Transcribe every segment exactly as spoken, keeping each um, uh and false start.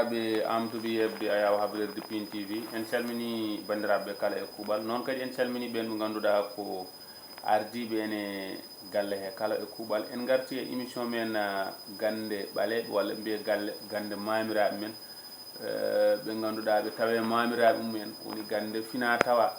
Ɓe amtuɓe yeɓde Ayaw Habrerdi Pin T V, en calmini banndiraaɓe kala e kuuɓal. Noon kadi en calmini ɓeen ɓe ngannduɗaa ko ardiiɓe en e galle he kala e kuuɓal. En ngarti e émission men, ah, gannde ɓaleeɓe, walla mbiye galle, gannde maamiraaɓe men, eh, ɓe ngannduɗaa ɓe tawee maamiraaɓe mum en, woni gannde fina tawa.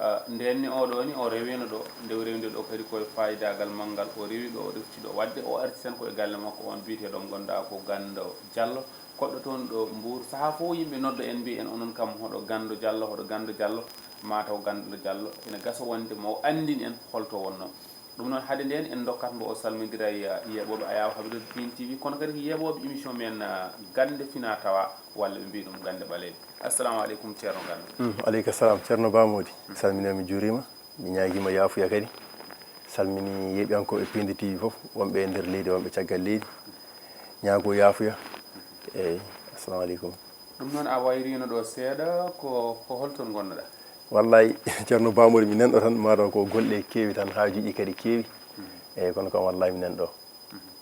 Ah, ndeen ni oɗo ni o rewino ɗo, nde o rewinde ɗo kadi koye faayidaagal manngal o rewi ɗo, o refti ɗo. Waɗde o arti tan ko e galle makko on biyeteeɗo mo ngannduɗaa ko Ganndo Jallo, koɗɗo toon ɗo Mbuur. Sahaa fof yimɓe nodda en, mbiya en onon kam hoɗo Ganndo Jallo, hoɗo Ganndo Jallo, mataw Ganndo Jallo ina gasa wonde mo anndin en holto wonno. Ɗum noon, hade ndeen en ndokkat mbo o salmondira e yeeɓooɓe Ayaw Habrerdi Pin T V, kono kadi ko yeeɓooɓe émission men, ah, gannde fina tawa, walla ɓe mbiya ɗum gannde ɓaleeɓe. Assalamu aleykum, Ceerno Ganndo. Mm, aleyka salam, Ceerno Bamodi. Mi salminii, mi juuriima. Mi ñaagiima yaafuya kadi. Salmini yeeɓiyankooɓe Pindi T V fof, wonɓe e nder leydi, wonɓe caggal leydi. Ñaago yaafuya. Eeyi, assalamu aleykum. Ɗum noon, a wayriino ɗo seeɗa, ko, ko holton ngonnoɗaa? Wallaahi, Ceerno Bamodi, mi nanɗo tan, mataw ko golle keewi tan, haajuuji kadi keewi. Eeyi, kono kam wallaahi mi nanɗo.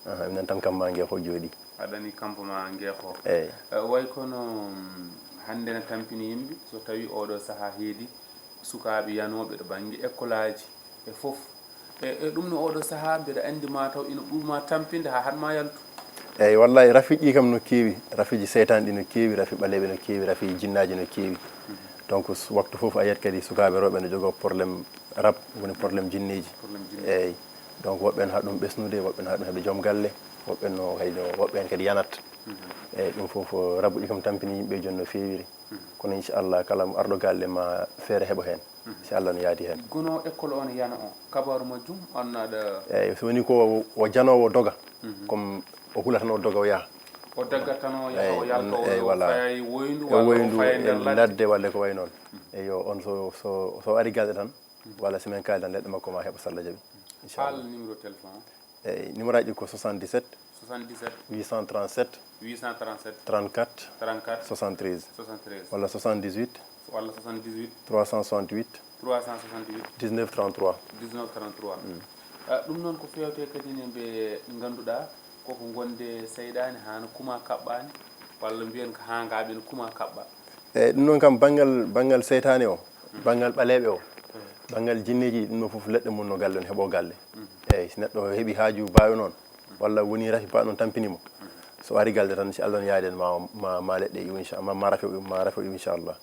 Aha, mi nan tan kam ma ngeexo jooɗi. Aɗa anndi kampo ma ngeexo. Eeyi. Eh, way kono, mm, hannde ne tampini yimɓe, so tawi oɗo sahaa heedi, sukaaɓe yanooɓe to bannge ekkolaaji e fof. E, e ɗum no oɗo sahaa, mbeɗa anndi mataw ina ɓurma tampinde haa haɗma yaltu. Eeyi, wallaahi, rafiiji ɗi kam no keewi, rafiiji seytaane ɗi no keewi, rafi ɓaleeɓe no keewi, rafi jinnaaji no keewi. Donc, s-, waktu fof a yiyat kadi sukaaɓe rewɓe no jogoo problème rab, woni problème jinneeji. Problème jinneeji. Eeyi. Donc, woɓɓe no haɗa ɗum ɓesnude, woɓɓe no haɗa ɗum heɓde joom galle, woɓɓe no hayno, woɓɓe heen kadi yanat. Eeyi, ɗum fof, rabuɗi kam tampini yimɓe jooni no feewiri. Kono inchallah, kala mo arɗo galle ma feere heɓo heen. Si Allah no yaadi heen. Gono école on yana o, kabaaru majjum, on aɗa Eeyi, so woni ko o janoowo doga, comme o hula tan o doga o yaha. O dagga tan o yaha, o Eeyi, yalta, on, o eeyi, voilà. Faya e woyndu, E walla o woyndu, faya e nder e ladde. Ladde, walla ko wayi noon. Eeyo, on so, so, so ari galle tan, walla si men kaali tan, leɗɗe makko ma heɓa, so Allah jaɓi. Inchallah. Haal numéro téléphone o. Eeyi, numéro aji ko soixante-dix-sept, soixante-dix-sept, huit cent trente-sept, huit cent trente-sept, trente-quatre, trente-quatre, soixante-treize, soixante-treize, walla soixante-dix-huit, walla soixante-dix-huit, trois cent soixante-huit, trois cent soixante-huit, dix-neuf trente-trois. Dix-neuf trente-trois. Mm. Ah, ɗum noon ko feewte kadi ne ɓe ngannduɗaa koko ngonde seyɗaane, hano kuma kaɓɓaani, walla mbiyen ko haa ngaa ɓen kuma kaɓɓa. Eeyi, ɗum noon kam, banngal, banngal seytaane o, banngal ɓaleeɓe o, banngal jinneeji, ɗum ɗo fof leɗɗe mum no galle, no heɓo galle. Eeyi, si neɗɗo heɓi haaju baawi noon, walla woni rafi baawi noon tampini mo, so ari galle tan, si Allah no yaadi en, ma, ma, ma leɗɗe iw, incha-, ma, ma rafi o iw, ma rafi o iw, inchallah.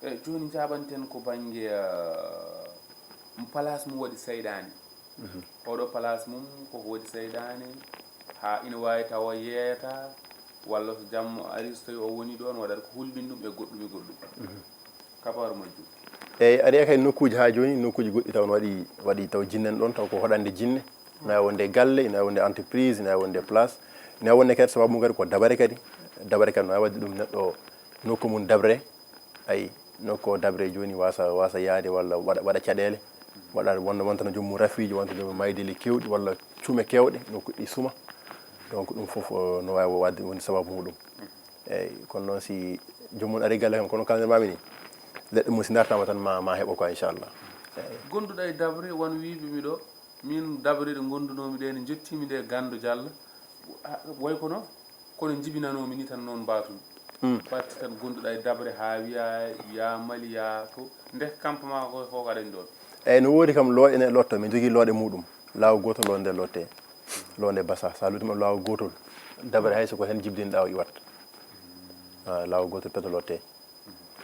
Eeyi, jooni njaabanten ko bannge, ah, place mo waɗi seyɗaane. Oɗo place mum koko waɗi seyɗaane, haa ina waawi tawa yeeyata, walla so jamma ari, so tawi o woni ɗoon, waɗata ko hulɓin ɗum e goɗɗum e goɗɗum. Kabaaru majjum. Eeyi, ari kay nokkuuji haa jooni, nokkuuji goɗɗi taw no waɗi, waɗi taw jinne en ɗoon, taw ko hoɗande jinne. Ina waawi wonde e galle, ina waawi wonde entreprise, ina waawi wonde e place. Ina waawi wonde kadi sababu mum kadi ko dabare kadi. Dabare kadi no waawi waɗde ɗum neɗɗo nokku mum dabre. Ayi, nokku o dabre jooni wasa, wasa yaade walla waɗa, waɗa caɗeele, waɗa wonde, wonta no joom mum rafiiji, wonta joom mum maydele keewɗi walla cuume keewɗe, nokku ɗi suma. Donc, ɗum fof, o, no waawi waɗde woni sababu muɗum. Eeyi, kono noon si joom mum ari galle kam, kono kalnirmaami ni, leɗɗe mum si dartaama tan ma, ma heɓo quoi, inchallah. Eeyi. Gonduɗo e dabre, won wiiɓe mi ɗo, min dabre ɗe ngondunoomi ɗe ne njottiimi nde Ganndo Jallo. Ah, way kono, kono njibinanoomi ni tan noon mbatumi. Mm. Batte tan gonduɗa e dabre haa wiya, ya Mali, ya to. Ndeke campement ko, ko kaɗen ɗoon. Eeyi, no woodi kam looɗe ne lotto, min njogii looɗe muɗum. Laawol gootol loonde lotte. Loonde basa, so a lootiima laawol gootol, dabre hay so ko heen jibdinɗa o iwat. Ah, laawol gootol peto lotte.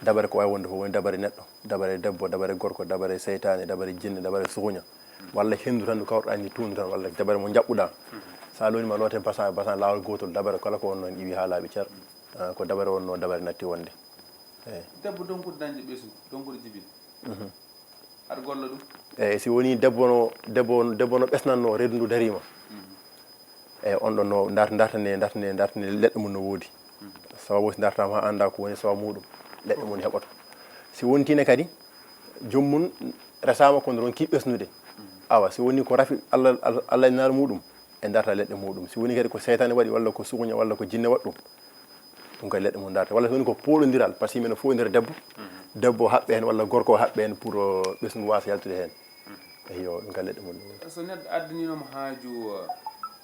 Dabare ko waawi wonde fof, woni dabare neɗɗo, dabare debbo, dabare gorko, dabare seytaane, dabare jinne, dabare sukuña, walla henndu tan ndu kawruɗaa ni tuundu tan, walla dabare mo njaɓɓuɗaa. So a looniima loote basa, basa laawol gootol, dabare kala ko wonnoo heen iwi haa laaɓi cer. Ah, ko dabare wonnoo, dabare natti wonde. Eeyi. Debbo donkuɗo dañde ɓesngu, donkuɗo jibini. Mhm. Aɗa golla ɗum? Eeyi, si woni debbo no, debbo, debbo no ɓesnatnoo, reedu ndu dariima. Mhm. Eeyi, on ɗon no ndart-, ndartane, ndartane, ndartane leɗɗe mum no woodi. Mhm. Sababu si ndartaama haa annda ko woni sababu muɗum, leɗɗe mum heɓoto. Si wontiine kadi, joom mum resaama kono ronki ɓesnude. Mhm. Awa, si woni ko rafi Allah, Allah, Allah e naaru muɗum, e ndarta leɗɗe muɗum. Si woni kadi ko seytaane waɗi, walla ko sukuña, walla ko jinne waɗi ɗum, ɗum kadi leɗɗe mum ndarta. Walla so woni ko pooɗondiral, par ce que minen fof nder debbo, debbo haɓɓe heen, walla gorko o haɓɓe heen pour, uh, ɓesngu waasa yaltude heen. Eyo, ɗum kadi leɗɗe mum. So neɗɗo addaniino mo haaju, uh,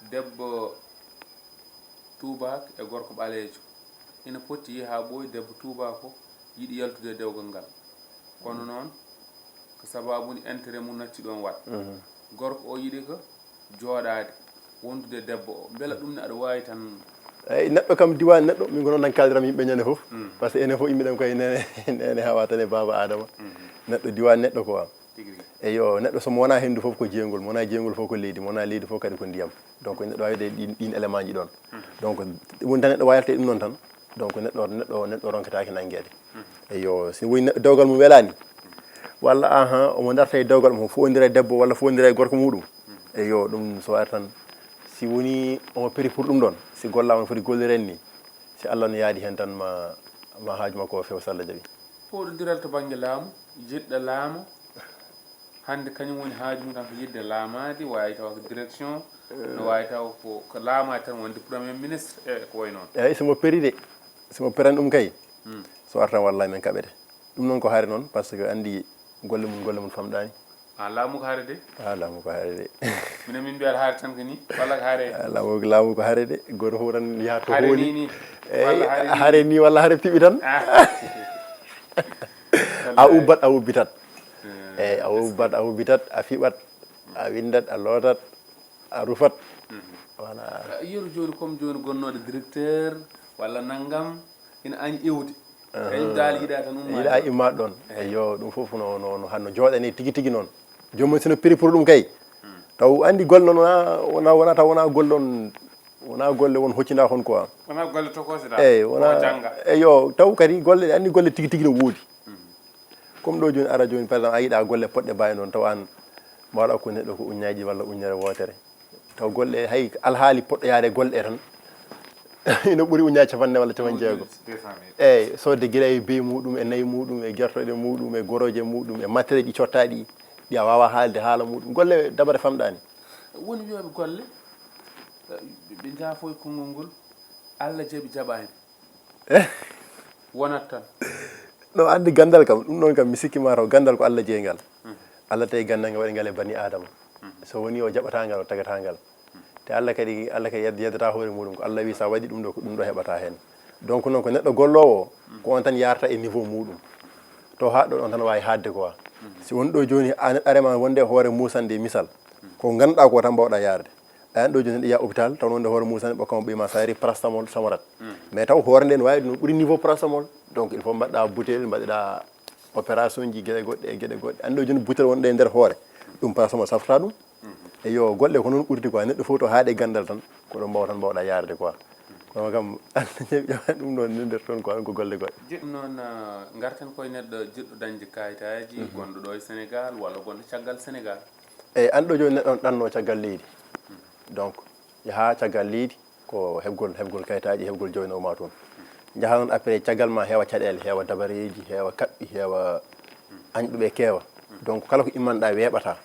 debbo Tuubaak e gorko ɓaleejo ina poti, yehi haa ɓooyi, debbo tuubaako yiɗi yaltude e dewgal ngal. Kono noon, ko sabaabu ni, intérêt mum natti ɗoon waɗ. Gorko o yiɗi ko jooɗaade, wondude e debbo o. Mbela ɗum ne aɗa waawi tan? Eyi, neɗɗo kam, diwaan neɗɗo, min ko noon tan kaaliram yimɓe ñande fof. Par ce que enen fof yimɓe ɗen koye nene, nene hawa tan e baaba Adama. Neɗɗo diwaan neɗɗo quoi. Tigi rigi. Eyo, neɗɗo so mo wonaa henndu fof ko jeeyngol, mo wonaa jeeyngol fof ko leydi, mo wonaa leydi fof kadi ko ndiyam. Donc neɗɗo waawi de ɗin, ɗin élément ji ɗoon. Donc ɗum woni tan neɗɗo waawirta e ɗum noon tan. Donc neɗɗo, neɗɗo, neɗɗo ronkataake nanngeede. Eyo, si woni neɗɗo dewgal mum welaani, walla aha, omo darta e dewgal mum, foondira e debbo walla foondira e gorko muɗum. Eyo, ɗum so ari tan, si woni omo peri pour ɗum ɗoon, si gollaama no foti golliree ni, si Allah no yaadi heen tan ma, ma haaju makko o feew so Allah jaɓi. Fooɗondiral to bannge laamu, jiɗɗo laamu, hannde kañum woni haaju mum tan ko yiɗde laamaade, waawi tawa ko direction, no waawi tawa ko, ko laamaade tan wonde premier ministre, e ko wayi noon. Eeyi, so mo peri de, so mo perani ɗum kay, so artan wallahi men kaɓete. Ɗum noon ko hare noon, par ce que anndi golle mum, golle mum famɗaani. A laamu ko hare de? A laamu ko hare de. Minen min mbiyata hare tan ko ni, walla ko hare? A laamu, laamu ko hare de, gooto fof tan yaha to hooli. Hare ni ni, walla hare ni? Hare ni walla hare piɓi tan. Ah. A ubbat, a ubbitat. Eeyi, a ubbat, a ubbitat, a fiɓat, a winndat, a lootat, a rufat. Voilà. Yeru jooni, comme jooni gonnooɗo directeur walla nanngam, ina añ iwde. Kañum daal yiɗa tan ummaade. Yiɗa immaade ɗoon. Eeyi. Eyo, ɗum fof no, no, no, hanno jooɗani tigi tigi noon. Joomum sino piri pour ɗum kay. Taw anndi golle noon wona, wona, wona taw wona golle on, wona golle won hoccinda kon quoi. Wona golle tokose da. Eyi, wona. Ko jannga. Eyo, taw kadi golle, anndi golle tigi tigi no woodi. Comme ɗo jooni ara jooni, par exemple, a yiɗa golle poɗɗe baawi noon, taw aan mbaɗa ko neɗɗo ko uññaaji walla uññere wootere. Taw golle, hay alhaali poɗɗo yaade golle ɗe tan, ina ɓuri uññaaji capanɗe walla capanɗe jeego. Deux cent mille. Eeyi, soodde gila e beyi muɗum, e nayi muɗum, e gertoɗe muɗum, e gorooje muɗum, e matériel ɗi cottaaɗi, ɗi a waawaa haalde haala muɗum. Golle dabare famɗaani. Woni wiyooɓe golle, ɓe, ɓe njaafoyi konngol ngol, Allah jaɓi jaɓaani. Eh? Wonat tan. No anndi ganndal kam, ɗum ɗoon kam mi sikki ma taw ganndal ko Allah jeyi ngal. Allah tawi ganndal ngal waɗi ngal e bani Aadama. So woni o jaɓataa ngal, o tagataa ngal. Te Allah kadi, Allah kadi yedd-, yeddata hoore muɗum. Ko Allah wi sa waɗi ɗum ɗo, ko ɗum ɗo heɓata heen. Donc noon ko neɗɗo golloowo, ko on tan yaarata e niveau muɗum. To haa ɗo on tan waawi haadde quoi. Si won ɗo jooni, a neɗɗo arema wonde e hoore muusande misal. Ko ngannduɗaa ko tan mbawɗa yaarde. An ɗo jooni ɗi yaha hôpital, taw wonde hoore muusande ɓokkama ɓiy ma, sa yari paracétamol, samorat. Mais taw hoore nde no waawi no ɓuri niveau paracétamol. Donc il faut mbaɗɗa butel, mbaɗɗa opération ji, geɗe goɗɗe e geɗe goɗɗe. An ɗo jooni butel wonɗo e nder hoore, ɗum paracétamol saftata ɗum. Eyo, golle ko noon ɓurti quoi. Neɗɗo fof to haaɗe ganndal tan, ko ɗo mbawa tan mbawɗa yaarde quoi. Kono kam, Allah jaɓi ɗum ɗon nder toon quoi, ko golle goɗɗe. Jiɗɗo noon, ah, ngarten koye neɗɗo jiɗɗo dañde kayitaaji, gonɗo ɗo e Sénégal walla gonɗo caggal Sénégal. Eyi, an ɗo jooni neɗɗo on ɗanno caggal leydi. Donc, yaha caggal leydi, ko heɓgol, heɓgol kayitaaji, heɓgol joynowo ma toon. Njaha noon après caggal ma heewa caɗeele, heewa dabareeji, heewa kaɓɓi, heewa añɓe ɓe keewa. Donc, kala ko immanɗa weeɓata.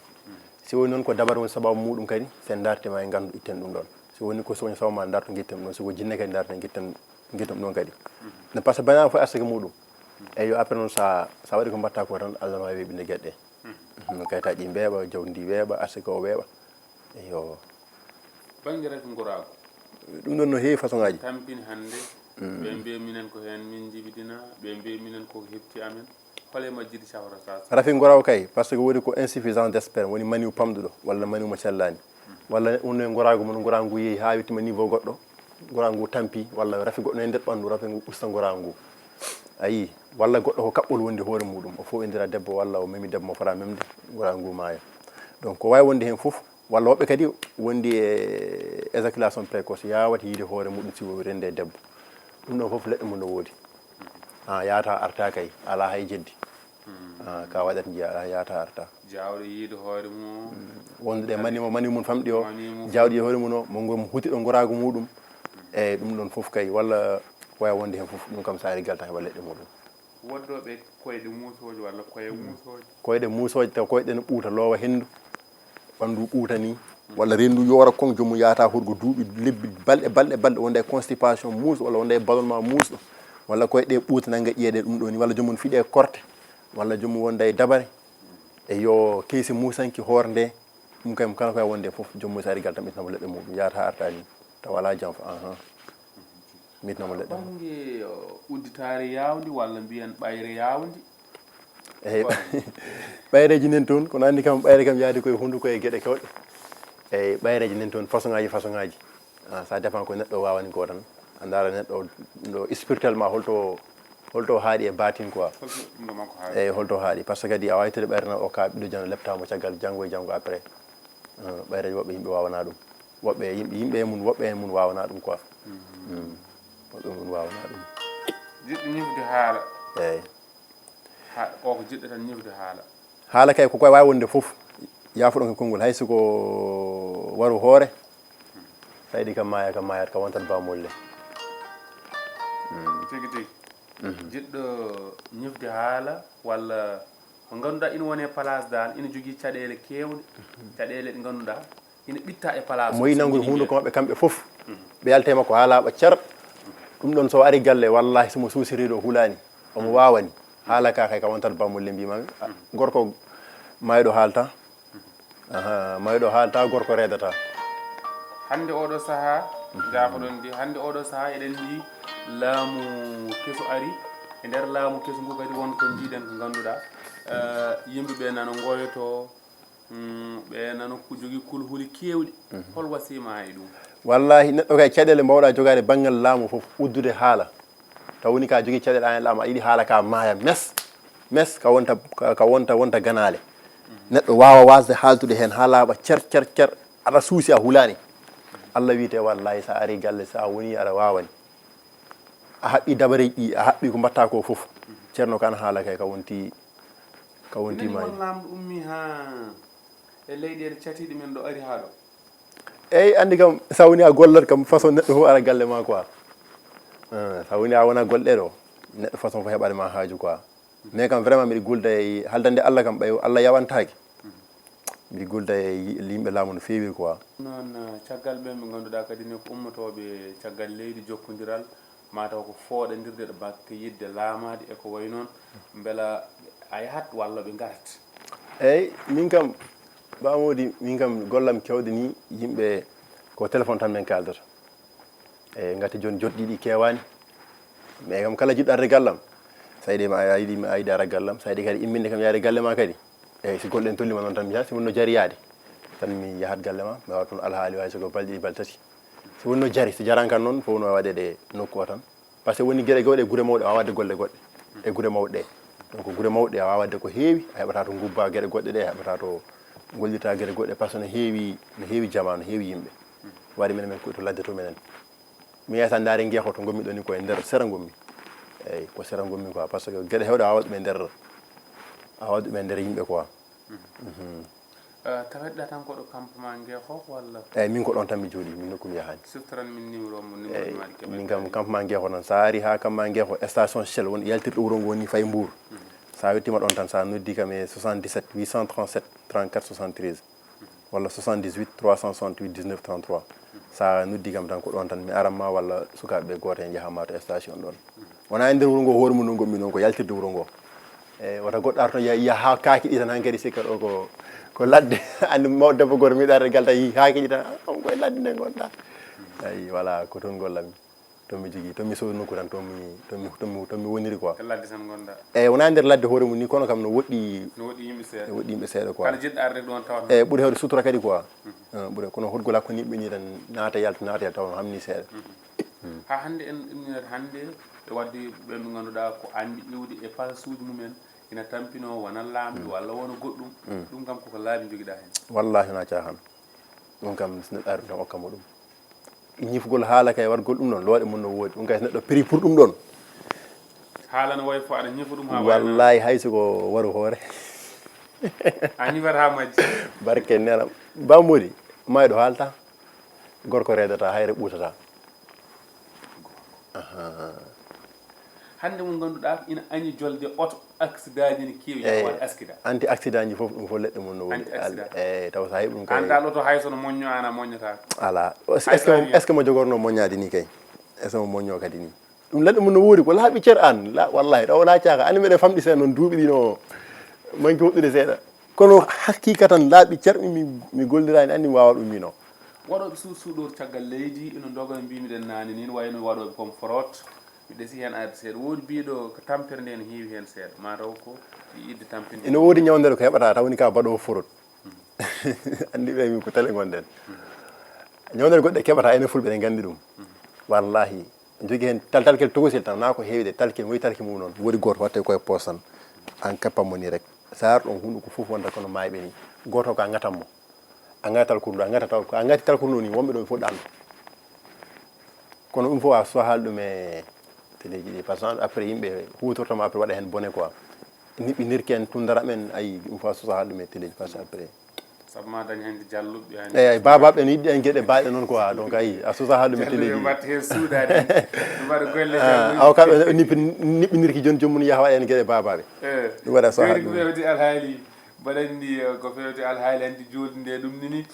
Si woni noon ko dabare woni sababu muɗum kadi, sen dartima e nganndu itten ɗum ɗon. Si woni ko soño saw ma darto ngitten ɗum, si ko jinne kadi darto ngitten, ngitten ɗum ɗon kadi. Ne par ce que bana fof arsike muɗum. Eyi, yo après noon sa, sa waɗi ko mbatta ko tan, Allah ma weeɓinde geɗe ɗe. Mhm, kayitaaji ɗi mbeeɓa, jawdi ndi weeɓa, arsike o weeɓa. Eyo. Bannge rafi ngoraagu. Ɗum ɗon no heewi façon ngaji. Tampini hannde. Ɓe mbiya minen ko heen min njibidina, ɓe mbiya minen ko heɓti amen. Hol e majjidi cafrata? Rafi ngoraagu kay, par ce que woni ko insuffisance de sperme, woni maniw pamɗuɗo, walla maniw mo sellaani. Walla ɗum no e ngoraagu mum, ngoraagu ngu yehi haa yettima niveau goɗɗo, ngoraagu ngu tampi, walla rafi goɗɗo no e nder ɓanndu, rafi ngu usta ngoraagu ngu. A yii, walla goɗɗo ko kaɓɓol wondi hoore muɗum, o fow indira debbo, walla o memi debbo mo fota memde, ngoraagu ngu maaya. Donc, ko waawi wonde heen fof, walla woɓɓe kadi wondi e éjaculation précoce, yaawata yiide hoore muɗum si o rendi e debbo. Ɗum ɗon fof leɗɗe mum no woodi. A yahata arta kay, alaa hay jeddi. A, ka waɗat njiya, alaa yahata arta. Jaawɗo yiide hoore mum o. Wondude e mani mo, mani mum famɗi o. Mani mum. Jaawɗo yiide hoore mum o, mo ngo mo huti ɗo ngoraagu muɗum. Eyi, ɗum ɗon fof kay, walla waya wonde heen fof, ɗum kam so ari galta heɓa leɗɗe muɗum. Woddooɓe koyɗe muusooje walla koye muusooje. Koyɗe muusooje, taw koyɗe no ɓuuta loowa henndu. Ɓanndu ɓuuta ni, walla renndu yoora kon, joomum yahata hurgo duuɓi, lebbi, balɗe, balɗe, balɗe, wonda e constipation muusɗo, walla wonda e ballonnement muusɗo, walla koye ɗe ɓuuta nannga ƴeeɗe ɗum ɗo ni, walla joomum fiɗe korte, walla joomum wonda e dabare, e yo keysi muusanki hoore nde, ɗum kay kala ko e wonde fof, joomum so ari gal tan ɓe tan leɗɗe muɗum, yahata arta ni, tawa alaa janfa, ahan. Mitnoma leɗɗe. Bannge udditaare yaawndi walla mbiyen ɓayre yaawndi? Eyi, ɓayreeji nen toon, kono anndi kam ɓayre kam yaadi koye hunnduko e geɗe kewɗe. Eyi, ɓayreeji nen toon, façon ngaaji, façon ngaaji. Ah, ça dépend ko neɗɗo waawani ko tan. A ndaara neɗɗo ɗo spirituellement holto holto haaɗi e baatin quoi. Eyi, holto haaɗi, parce que kadi a waawii tede ɓayre na o ka ɓiɗɗo jano leptaamo caggal janngo e janngo après. Ah, ɓayreeji woɓɓe yimɓe waawanaa ɗum. Woɓɓe yimɓe yimɓe e mun woɓɓe e mun waawanaa ɗum quoi. Woɓɓe mun waawanaa ɗum. Jiɗɗo ñifde haala. Eyi. Ha o ko jiɗɗo tan ñifde haala. Haala kay ko koye waawi wonde fof. Yaafuɗon ko konngol hay siko waru hoore. Saydi kam maaya kam maayat ka wontat bamolle. Tigi tigi. Jiɗɗo ñifde haala walla ko ngannduɗaa ina woni e place dal ina jogii caɗeele keewɗe. Caɗeele ɗe ngannduɗaa ina ɓitta e place. Mo yi nanngude huunde ko maɓɓe kamɓe fof. Ɓe yalta e makko haa laaɓa cer. Ɗum ɗon so ari galle wallahi somo suusiri ɗo hulaani. Omo waawani. Haala ka kay ka wontat bamolle mbimami. Gorko mayɗo haalta. Aha, mayɗo haalta gorko reedata. Hannde oɗo sahaa, jaafoɗon ndi hannde oɗo sahaa eɗen ndi laamu keso ari. E nder laamu keso ngu kadi won ko jiiɗen ko ngannduɗaa. Yimɓe ɓe nano ngoyoto. Ɓe nano ko jogii kulhuli keewɗi. Hol wasiima e ɗum? Wallahi neɗɗo kay caɗeele mbawɗa jogaade banngal laamu fof uddude haala. Taw woni ka jogii caɗeele an e laamu a yiɗi haala ka maaya mes. Mes ka wonta ka wonta wonta ganaale. Neɗɗo waawa waasde haaltude heen haa laaɓa cer cer cer. Aɗa suusi a hulaani. Allah wiyte wallahi so a ari galle so a woni aɗa waawani. A haɓɓi dabareeji ɗi a haɓɓi ko mbatta ko fof. Ceerno kan haala kay ka wonti ka wonti Minen maayi. Won laamɗo ummi haa e leyɗeele catiiɗe men ɗo ari haa ɗo. Eyi anndi kam so a woni a gollat kam façon neɗɗo fof ara galle ma quoi. Eh, so a woni a wona golɗe ɗo neɗɗo façon fof heɓade ma haaju quoi. Mais kam vraiment mbiɗa gulda e haldande Allah kam ɓay Allah yawantaake. Mbiɗa gulda e yimɓe laamu no feewi quoi. Noon caggal ɓen ɓe ngannduɗaa kadi ne ko ummotooɓe caggal leydi jokkondiral mataw ko fooɗandirde ɗo batte yiɗde laamaade e ko wayi noon mbela a yahat walla ɓe ngarat? Eyi min kam Ba Mody min kam gollam kewɗe ni yimɓe ko téléphone tan min kaldata. Eyi ngati jooni joɗɗi ɗi keewani. Mais kam kala jiɗɗo arde gallam sa yiɗi ma a yiɗi ma a yiɗi ara gallam sa yiɗi kadi imminde kam yaade galle ma kadi. Eyi si golle ɗen tollima noon tan mi yaha si wonno jari yaade tan mi yahat galle ma mi wawa toon alhaali hay soko balɗe ɗiɗi balɗe tati. Si wonno jari so jaran kan noon fof no waɗeɗe nokku o tan. Par ce que woni geɗe gawɗe e gure mawɗe a wawa wadde golle goɗɗe e gure mawɗe ɗe. Donc gure mawɗe ɗe a wawa wadde ko heewi a heɓata to gubba geɗe goɗɗe ɗe a heɓata to gollita geɗe goɗɗe par ce que no heewi no heewi jama no heewi yimɓe. Waɗi minen min koye to ladde to minen. Mi yeeya sa ndaari ngeexo to ngonmi ɗo ni koye nder sera ngonmi. Eyyi ko sera ngonmi quoi par ce que geɗe hewɗe a wawa ɗum e nder a wawa ɗum e nder yimɓe quoi. Eh, taweɗɗa tan koɗo campement ngeexo walla? Eyyi min ko ɗon tan mi jooɗi min nokku mi yahani. Siftoran min numéro mo numéro eyyi maɗi keɓa min kam campement ngeexo tan sa ari ha campement ngeexo station shell woni yaltirɗo wuuro ngo ni fayi mbour. Sa wettima ɗon tan sa noddi kam e soixante-dix-sept huit cent trente-sept trente-quatre soixante-treize walla soixante-dix-huit trois cent soixante-huit dix-neuf trente-trois. Sa noddi kam tan ko ɗon tan mi aran ma walla sukaɓe ɓe goto en jahama to station ɗon. Wona e nder wuro ngo hoore mum no gonmi noon ko yaltirde wuro ngo. Eyi wata goɗɗo ar toon yaha kaaki ɗi tan hankadi sikka ɗo ko ko ladde. Anndi mawɗo debbo gooto mi ɗaare galta yi kaaki ɗi tan on koye ladde nde gonɗa. Ayi voilà ko toon gollammi. Toon mi jogii toon mi sowi nokku tan toon mi toon mi toon mi toon mi woniri quoi. Ladde tan gonɗa. Eyi wona e nder ladde hoore mum ni kono kam no woɗɗi. No woɗɗi yimɓe seeɗa. No woɗɗi yimɓe seeɗa quoi. Kala jiɗɗo arde ɗon tawa. Eyi ɓuri hewde sutura kadi quoi. Ɓuri kono hotgol hakkunde yimɓe ni tan naata yalta naata yalta taw no hamni seeɗa. Ha hannde en ɗumminat hannde e wadde ɓen ɓe ngannduɗaa ko anndi iwde e pasuuji mumen ina tampinoo wona laamɗo walla wona goɗɗum. Ɗum kam koko laabi njogiɗaa heen. Wallahi wona caahan. Ɗum kam so neɗɗo ari ɗum tan okka mo ɗum. Ñifgol haala kay wargol ɗum ɗon looɗe mum no woodi ɗum kay so neɗɗo piri pour ɗum ɗon. Haala no wayi fof aɗa ñifa ɗum haa wallahi hay soko waru hoore. A ñifata haa majji. Barke nena Ba Mody mayɗo haalta. Gorko reedata hayre ɓuutata. Hannde mo ngannduɗaa ina añi jolde oto accident ji ne keewi yaha waɗa accident. Anti accident ji fof ɗum fof leɗɗe mum no woni. Anti accident. Eyi taw so a heɓi ɗum kay. Antal oto hay so no moñño an a moññata. Ala est ce que est ce que mo jogorno moññaade ni kay. Est ce que mo moñño kadi ni. Ɗum leɗɗe mum no woodi ko laaɓi cer an la wallahi ɗo wona caaka ani mbiɗa famɗi seeɗa noon duuɓi ɗi no manki woɗɗude seeɗa. Kono haqiqa tan laaɓi cer mi mi gollirani anni mi wawa ɗum mino. Waɗooɓe suuɗ suuɗoor caggal leydi ino ndoga no mbiimiɗen naane nii, wayno waɗooɓe pomfrot, mi ɗesi heen arde seeɗa. Woodi biiɗo ko tampere nde ene heewi heen seeɗa, mataw ko idde tampinde. Ene woodi ñawndere ko heɓata taw woni ka baɗoowo forot. Anndi ɓe min ko tele ngonɗen. Ñawndere goɗɗe keɓata enen fulɓe ɗen nganndi ɗum. Wallahi. Jogi heen tal talkel togosel tan, naa ko heewi de, talkel ngoy talki mum noon. Woodi gooto watte koye poos tan. An kappan mo nii rek. Saar ɗon hunuko fof wonta kono maayɓe nii. Gooto ko a ngatan mo. A ngata talkurdu, a ngata taw, a ngati talkurdu nii, wonɓe ɗon fof ɗaanno. Kono ɗum fof a sohaali ɗum e teleeji ɗi. Par exemple, après yimɓe huutortama après waɗa heen bone quoi. Niɓɓinirki en tundara men, ayi, ɗum fof a sohaali ɗum e teleeji par ce après. Sabu ma dañ heen jalluɓe heen. Eyi, ay, baabaaɓe ne yiɗi en geɗe baaɗe noon quoi. Donc ayi, a sohaali ɗum e teleeji ɗi. Mbaɗa heen suudaade. Mbaɗa golle. Ah, awa ka ɓe niɓɓi-, niɓɓinirki jooni jooni mum yaha waɗa heen geɗe baabaaɓe. Eh, ɗum waɗa sohaali ɗum. Ko fewti alhaali, mbaɗa anndi, eh, ko fewti alhaali hannde jooni nde ɗum nini.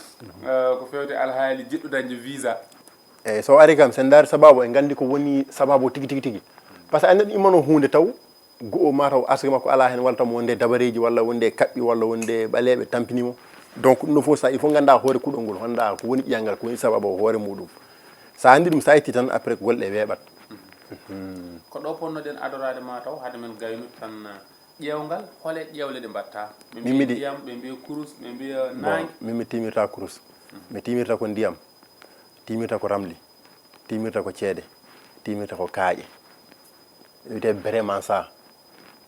Eh, ko fewti alhaali jiɗɗo dañde visa. Eyi, so ari kam, sen ndaari sababu, en nganndi ko woni sababu tigi, tigi, tigi. Par ce que a neɗɗo immano huunde taw, go'o mataw arsike makko alaa heen, walla taw mo wonde dabareeji, walla wonde kaɓɓi, walla wonde ɓaleeɓe tampini mo. Donc, ɗum ɗo fof, sa, il faut ngannda hoore kuɗol ngol, ngannda ko woni ƴiyangal, ko woni sababu o hoore muɗum. Sa anndi ɗum, sa itti tan, après, ko golle ɗe weeɓat. Ko ɗo ponnoɗen adoraade mataw, hade men gaynude tan, ƴeewngal, hole ƴeewle ɗe mbatta? Ɓe mbiya ndiyam, ɓe mbiya kurus, ɓe mbiya naange. Bon, min mi timirta kurus. Mi timirta ko ndiyam. Timirta ko ramli, timirta ko ceede, timirta ko kaaƴe. Wiyetee vraiment ça.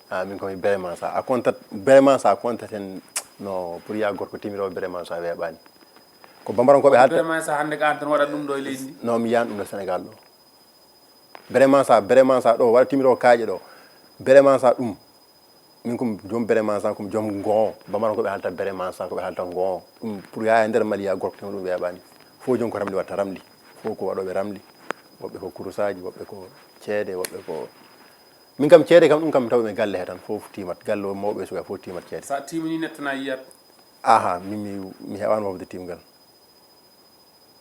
Ah, min ko mi vraiment ça. A comptat vraiment ça, a comptat heen no pour ya gorko timiroowo vraiment ça weeɓaani. Ko bambarankooɓe haalta. Vraiment ça hannde ko aan tan waɗat ɗum ɗo e leydi ndi? Non, mi yiyaani ɗum ɗo Sénégal ɗo. Vraiment ça, vraiment ça ɗo waɗa timiroowo kaaƴe ɗo. Vraiment ça ɗum. Min ko mi joom vraiment ça, ko mi joom ngoon. Bambara ko ɓe haalta vraiment ça, ko ɓe haalta ngoon. Ɗum pour yaha e nder Mali ya gorko tan ɗum weeɓaani. Fof joom ko ramli watta ramli. Fof ko waɗooɓe ramli. Woɓɓe ko kurusaaji, woɓɓe ko ceede, woɓɓe ko. Min kam ceede kam ɗum kam taw mi galle he tan. Fof timat. Galle o mawɓe e suka fof timat ceede. Sa timini neɗɗo na yiyat. Aha, min mi, mi heɓaano wofde timgal.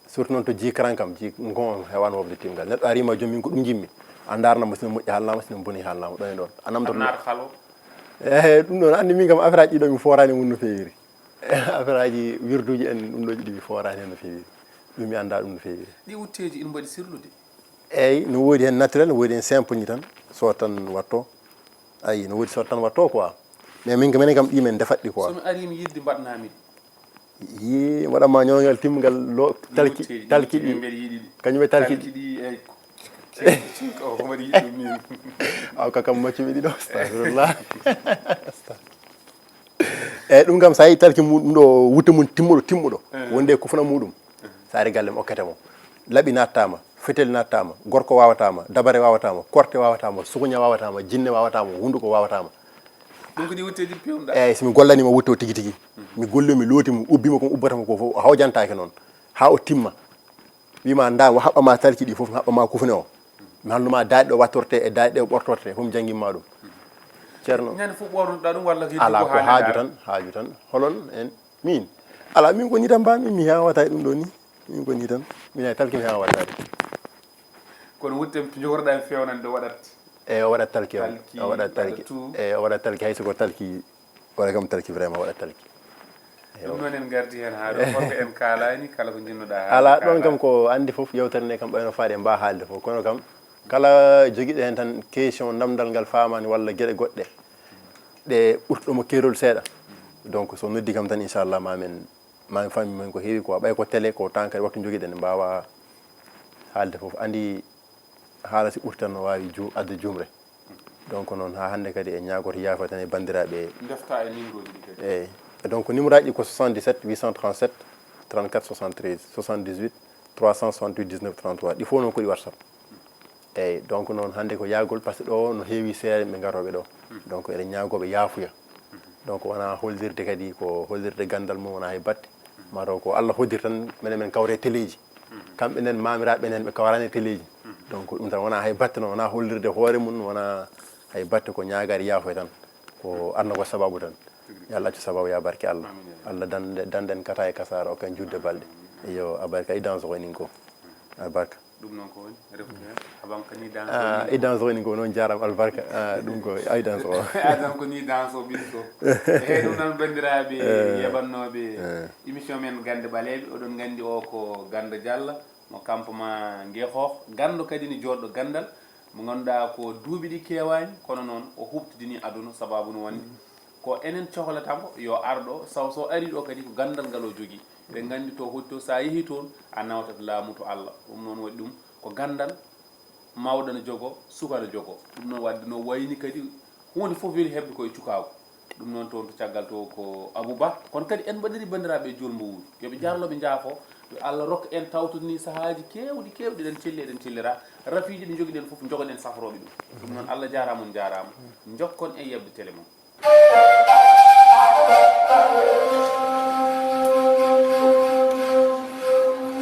Surtout noon to jikaran kam, jik ngon hewan wofde timgal. Neɗɗo arima joom min ko ɗum jimmi. A ndaarna mo sino moƴƴi haalnama, sino boni haalnama, ɗon e ɗon. A namdoto. Naata halo. Eh, ɗum ɗon anndi min kam affaire aji ɗiɗo mi foorani mum no feewiri. Affaire aji wirduji en ɗum ɗo ɗi mi foorani hen no feewiri. Ɗum mi annda ɗum no feewiri. Ɗi wutteeji ina mbaɗi sirlude. Eyyi, no woodi hen naturel, no woodi hen simple ni tan. So tan watto. Ayi, no woodi so tan watto quoi. Mais min kam menen kam ɗi men defat ɗi quoi. So mi ari mi yidde mbaɗnami. Yi, waɗa ma ñogal timmugal lo talki, talki ɗi. Kañum e talki ɗi. Ɗi, eh, ko mbaɗi yiɗi ɗum min. Aw ka kam maccuɓe ɗiɗo, astagfirullah. Eyyi, ɗum kam, sa yi talki muɗum ɗo, wutte mum timmuɗo, timmuɗo. Eh. Wonde ko fana muɗum. Eh. Sa ari galle mo okkete mo. Laɓi nattama, fetel nattama, gorko wawatama, dabare wawatama, korte wawatama, sukuña wawatama, jinne wawatama, hunduko wawatama. Ɗum ko ɗi wutteeji pewnuɗa. Eyyi, so mi gollanima wutte o tigi tigi. Mi golli, mi looti mo, ubbi mo, ko ubbata mo ko fof, o hawjantaake noon. Ha o timma. Wima nda, o haɓɓa ma talki ɗi fof, mi haɓɓa ma kufne o. Mi hallu ma daaɗe ɗo wattorte e daaɗe ɗe ɓortorte, fof mi janngin ma ɗum. Ceerno. Ñande fof ɓornoɗa ɗum walla ko ala ko haaju tan, haaju tan. Holon en? Min? Ala, min ko ñitan mba, min mi hewata e ɗum ɗo ni. Min ko ñitan. Min ay talki mi hewata. Kono wutte jogorɗa e fewnande ɗo waɗat. E o waɗat talki o. Talki, o waɗat talki. Waɗa tout. E o waɗat talki, hay so ko talki, waɗa kam talki vraiment, waɗat talki. Ɗum noon en ngardi heen haa ɗo, holko en kaalani, kala ko njiɗnoɗa haalde. Ala, ɗon kam ko anndi fof, yewtere nde kam ɓayno faade en mba haalde fof. Kono kam, kala jogiɗo heen tan question, namdal ngal faamaani walla geɗe goɗɗe, ɗe ɓurtuɗo mo keerol seeɗa. Donc, so noddi kam tan, inchallah, ma min, ma min faami min ko heewi quoi. Ɓay ko télé, ko temps kadi waktu jogiɗen, en mbaawa haalde fof. Anndi, haala si ɓurti tan no waawi ju-, adda juumre. Donc noon, haa hannde kadi en ñaagoto yaafo tan e banndiraaɓe. Ndefta e numéro ji ɗi kadi. Eeyi. E donc, numéro ji ɗi ko soixante-dix-sept huit cent trente-sept trente-quatre soixante-treize, soixante-dix-huit trois cent soixante-huit dix-neuf trente-trois. Ɗi fof noon ko ɗi WhatsApp. Eeyi, donc noon, hannde ko yaagol, par ce que ɗo no heewi seeɗa ɓe ngarooɓe ɗo. Donc, eɗen ñaagooɓe yaafuya. Donc, wona hollirde kadi, ko hollirde ganndal mum, wona hay batte. Mataw ko Allah hoddiri tan, minen men kawre teleeji. Kamɓe nen, maamiraaɓe nen, ɓe kawrani teleeji. Donc, ɗum tan wona hay batte noon, wona hollirde hoore mum, wona hay batte, ko ñaagaade yaafoy tan. Ko aduna ko sababu tan. Yo Allah accu sababu, ya barke Allah. Amin, ya Allah. Allah dan-, dannden kata e kasaara, o kan juutde balɗe. Yo, a barka, idan so ko enen ko. A barka. Ɗum noon ko woni refti heen. Aban ko ni danso. Ah, e danso woni ko noon, jaaraama albarka. Ah, ɗum ko ay danso. Adam ko ni danso ɓinto. Eyi, ɗum noon banndiraaɓe yeɓannooɓe émission men Gannde Ɓaleeɓe, oɗon nganndi o ko Gannda Diallo, mo campement Ngexoox. Ganndo kadi ni jooɗɗo ganndal, mo ngannduɗaa ko duuɓi ɗi keewaani, kono noon o huɓtidini aduna, sababu no wonde ko enen cohlata mo yo ar ɗo, saw so ari ɗo kadi ko ganndal ngal o jogii. Eɗen nganndi to hoɗi to, so a yehii toon, a nawtat laamu to Allah. Ɗum noon waɗi ɗum ko ganndal, mawɗo no jogo, suka no jogo. Ɗum noon waɗde no wayni kadi huunde fof weli heɓde koye cukaagu. Ɗum noon toon to caggal to ko Abou Ba. Kono kadi en mbaɗiri banndiraaɓe e juulmo wuuri. Yo ɓe jarlo ɓe njaafo, yo Allah rokka en tawtude ni sahaaji keewɗi, keewɗi eɗen celli, eɗen cellira. Rafiiji ɗi njogiɗen fof, njogoɗen safrooɓe ɗum. Ɗum noon Allah jaaraama, on njaaraama. Njokkon en yeɓde télé mon.